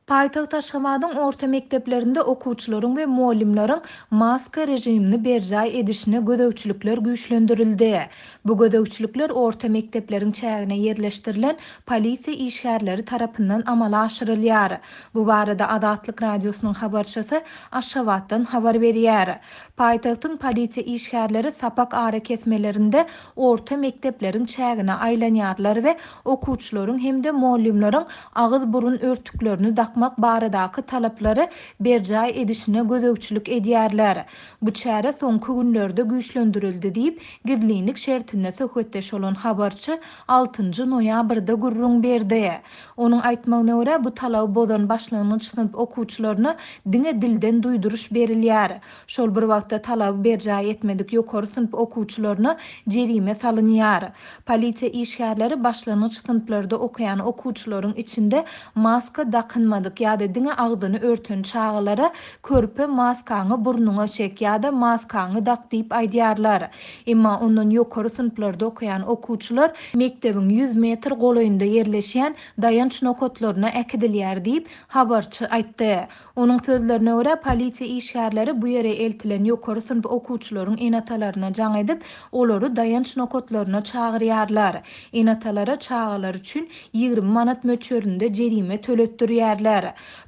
Paýtagt Aşgabadyň orta mekdeplerinde okuwçylaryň we mugallymlaryň maska režimini berjaý edişine gözegçilikler güýçlendirildi. Bu gözegçilikler orta mekdepleriň çägine ýerleşdirilen polisiýa işgärleri tarapyndan amala aşyrylýar. Bu barada Azatlyk Radiosynyň habarçysy Aşgabatdan habar berýär. Paýtagtyň polisiýa işgärleri sapak arakesmelerinde orta mekdepleriň çägine aýlanýarlar we okuwçylaryň hem-de mugallymlaryň agyz-burun örtüklerini dakmak baradaky talaplary berjaý edişine gözegçilik edýärler. Bu çäre soňky günlerde güýçlendirildi diýip, gizlinlik şertinde söhbetdeş bolan habarçy altynjy noýabrda gürrüň berdi. Onuň aýtmagyna görä, bu talaby bozan başlangyç synp okuwçylaryna diňe dilden duýduryş berilýär. Şol bir wagtda talaby berjaý etmedik ýokary synp okuwçylaryna jerime salynýar. Polisiýa işgärleri başlangyç synplarda okaýan okuwçylaryň içinde maska dakynmadyk ýa-da diňe agzyny örten çagalara körpe maskaňy burnuňa çek ýa-da maskaňy dak diýip aýdýarlar. Emma ondan ýokary synplarda okaýan okuwçylar mekdebiň 100 metr golaýynda ýerleşýän daýanç nokatlaryna äkidilýär diýip, habarçy aýtdy. Onuň sözlerine görä, polisiýa işgärleri bu ýere eltilen ýokary synp okuwçylaryň ene-atalaryna jaň edip, olary daýanç nokatlaryna çagyrýarlar. Ene-atalara çagalary üçin 20 manat möçberinde jerime töletdirýärler.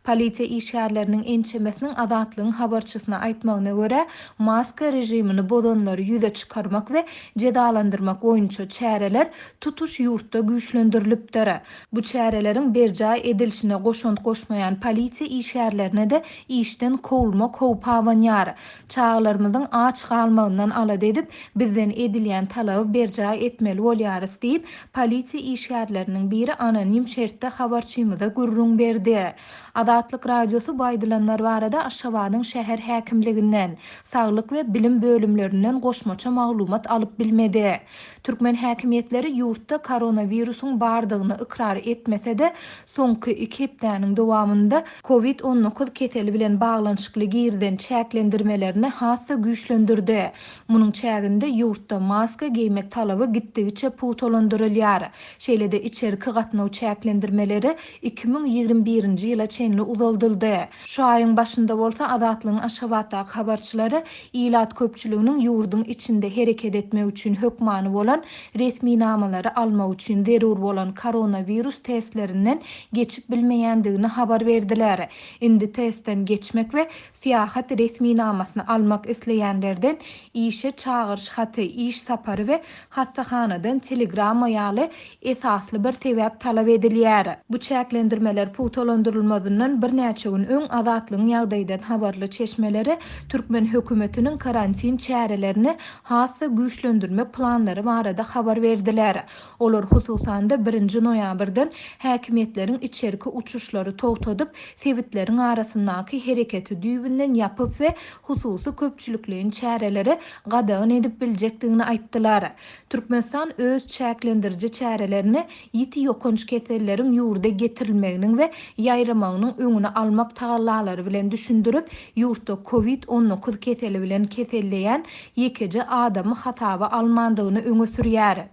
Polisiýa işgärleriniň ençemesiniň Azatlygyň habarçysyna aýtmagyna görä, maska režimini bozanlary ýüze çykarmak we jezalandyrmak boýunça çäreler tutuş ýurtda güýçlendirilipdir. Bu çäreleriň berjaý edilişine goşant goşmaýan polisiýa işgärlerine-de işden kowulmak howpy abanýar. Çagalarymyzyň aç galmagyndan alada edip, bizden edilýän talaby berjaý etmeli bolýarys diýip, polisiýa işgärleriniň biri anonim şertde habarçymyza gürrüň berdi. Azatlyk Radiosy bu aýdylanlar barada Aşgabadyň şäher häkimliginden, saglyk we bilim bölümlerinden goşmaça maglumat alyp bilmedi. Türkmen häkimiýetleri ýurtda koronawirusyň bardygyny ykrar etmese-de, soňky iki hepdäniň dowamynda Covid 19 keseli bilen baglanyşykly girizen çäklendirmelerini has-da güýçlendirdi. Munuň çäginde ýurtda maska geýmek talaby gitdigiçe pugtalandyrylýar. Şeýle-de içerki gatnaw çäklendirmeleri 2021-nji ýyla çenli uzaldyldy. Şu aýyň başynda bolsa Azatlygyň Aşgabatdaky habarçylary ilat köpçüliginiň ýurduň içinde hereket etmek üçin hökmany bolan resminamalary almak üçin zerur bolan koronawirus testlerinden geçip bilmeýändigini habar berdiler. Indi testden geçmek we syýahat resminamasyny almak isleýänlerden işe çagyryş haty, iş sapary we hassahanadan telegramma ýaly esasly bir sebäp talap edilýär. Bu çäklendirmeler pugtalandyrylmazyndan birnäçe gün öň Azatlygyň ýagdaýdan habarly çeşmeleri türkmen hökümetiniň karantin çärelerini has-da güýçlendirmek planlary barada habar berdiler. Olar hususan-da birinji noýabrdan häkimiýetleriň içerki uçuşlary togtadyp, sebitleriň arasyndaky hereketi düýbünden ýapyp we hususy köpçülikleýin çäreleri gadagan edip biljekdigini aýtdylar. Türkmenistan öz çäklendiriji çärelerini ýiti ýokanç keselleriň ýurda getirilmeginiň we ýaýramagynyň öňüni almak tagallalary bilen düşündirip, ýurtda Covid 19 keseli bilen keselleýän ýekeje adamy hasaba almandygyny öňe sürýär.